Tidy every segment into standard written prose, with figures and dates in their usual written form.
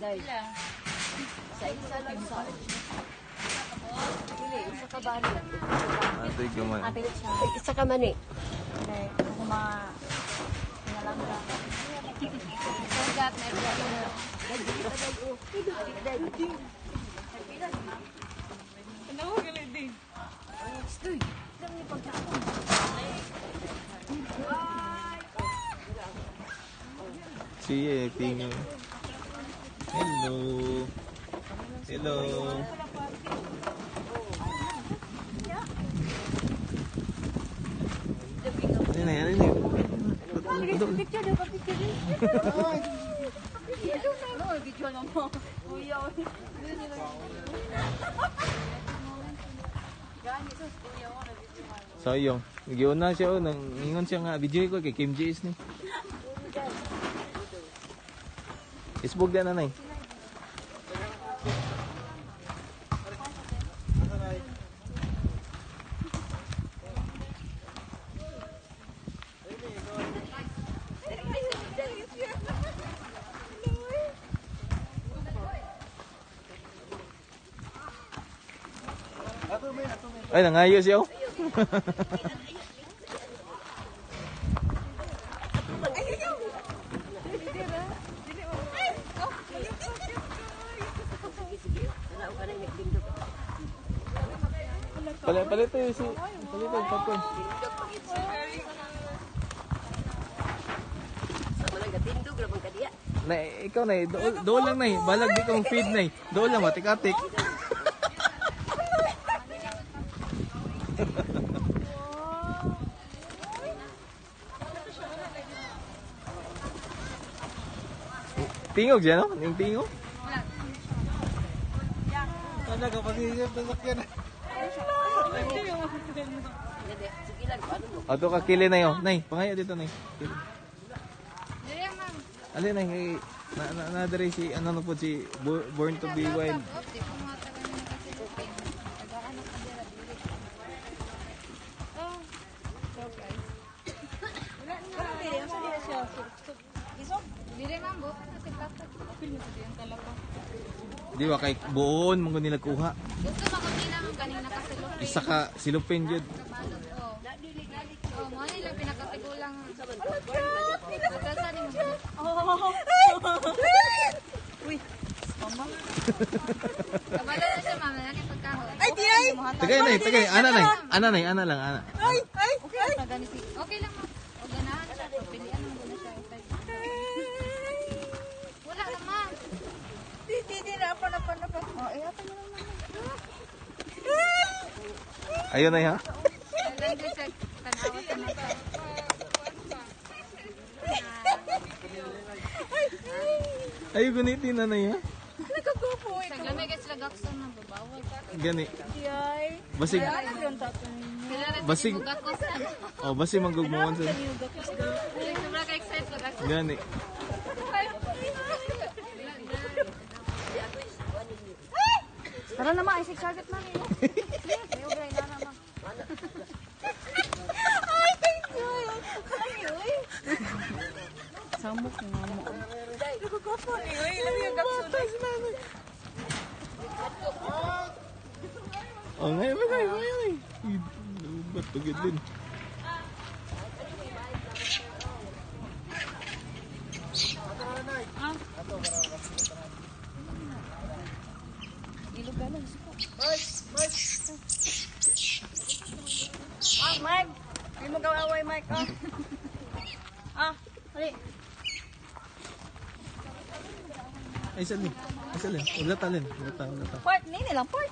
Day. Sa isa lang sa. Dili, isa ka bali. Atoy gamay. Isa ka man eh. Sugat, may problema. Siya, tingnan. Hello. Hello. Ano na yan? Ano na yan? Picture daw, picture din. No, video na mo. Kuya. Sayang. Giuna siya oh, nang ingon siya nga video ko kay Kim J is ni. Isbog na nanay. Ay, nangayo siya oh. Palit tayo si palit tayo popcorn. Sa mga gatindog ra man ka diya. Na, ikaw na, dool, dool lang na, balag di kong feed na, dool lang matik-atik. Tingog siya, no? Yung tingog? Talaga, pati yung sasakyan. Sige lang, ano mo? Ato ka kili na yun. Nay, pangayo dito, nay. Kili. Dili, ma'am. Alin, nay, kay, na, na, na, dere si, ano na po, si Born to be Wild. Oh, di ko matagal na kasi booking. Nag-aanak ka dira, dili. Oh. Dili, ma'am, bukan na si Papa. Di ba, kay buon, mong nila kuha. Gusto makapila ma'am kanina kasi lupin. Isa ka, silupin yun. Kabalog, oh. Oh, mo nila pinakatigulang. Magkasa ni mo. Kabalo na siya, ma'am. Nanay pagkahoy. Ay, di ay! Tagay, nay, tagay. Ana, nay. Ana, nay, ana lang, ana. Ay, ay, ay! Okay lang, ma'am. O ganahan siya. Pilian mo na siya. Wala na, ma'am. Di, di, di, napa, napa, napa. Oh, eh, hapon na lang. Ayun, nay, ha? Lang din siya. Tanawa sa mata. Ay, gunitin na, nay, ha? Nagkagupo eh. Sa gamay guys, lagakson na babawal. Gani. Di ay. Basig, Ano yung tatay? Sila na Basig. Gakosan. oh, basig manggugmuon sa. Sobra ka excited pag Gani. Tara na ma, isig sagat na. Ay, thank you. Ay, uy. Samok nga mo. Nagkagupo ni, uy. Alam yung gaksun. Oh, ngayon, ngayon, ngayon. Ay, ba't tugid din? Ah, Mike. Hindi mo gawaway, Mike. Ah. Ah, hali. Ay, sali. Ay, sali. Wala talin. Wala ta, wala ta. Part, nini lang, part.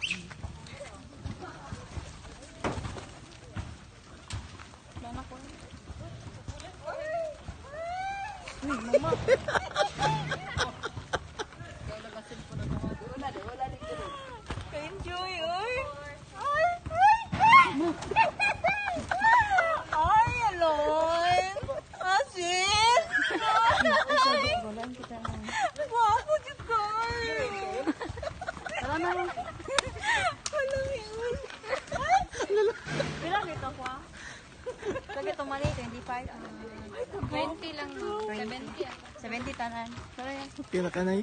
Ka-enjoy, oy. Ay, ay, ay. Ay, alon. Asin. Ay. Gwapo, jud ka, ay. Tara na. Walang yun. Pila nito ko ah? Lagi ito mali, 25. 20 lang, ma'am. 70 ah. 70 tanan. Tara yan. Kaya ka, nay.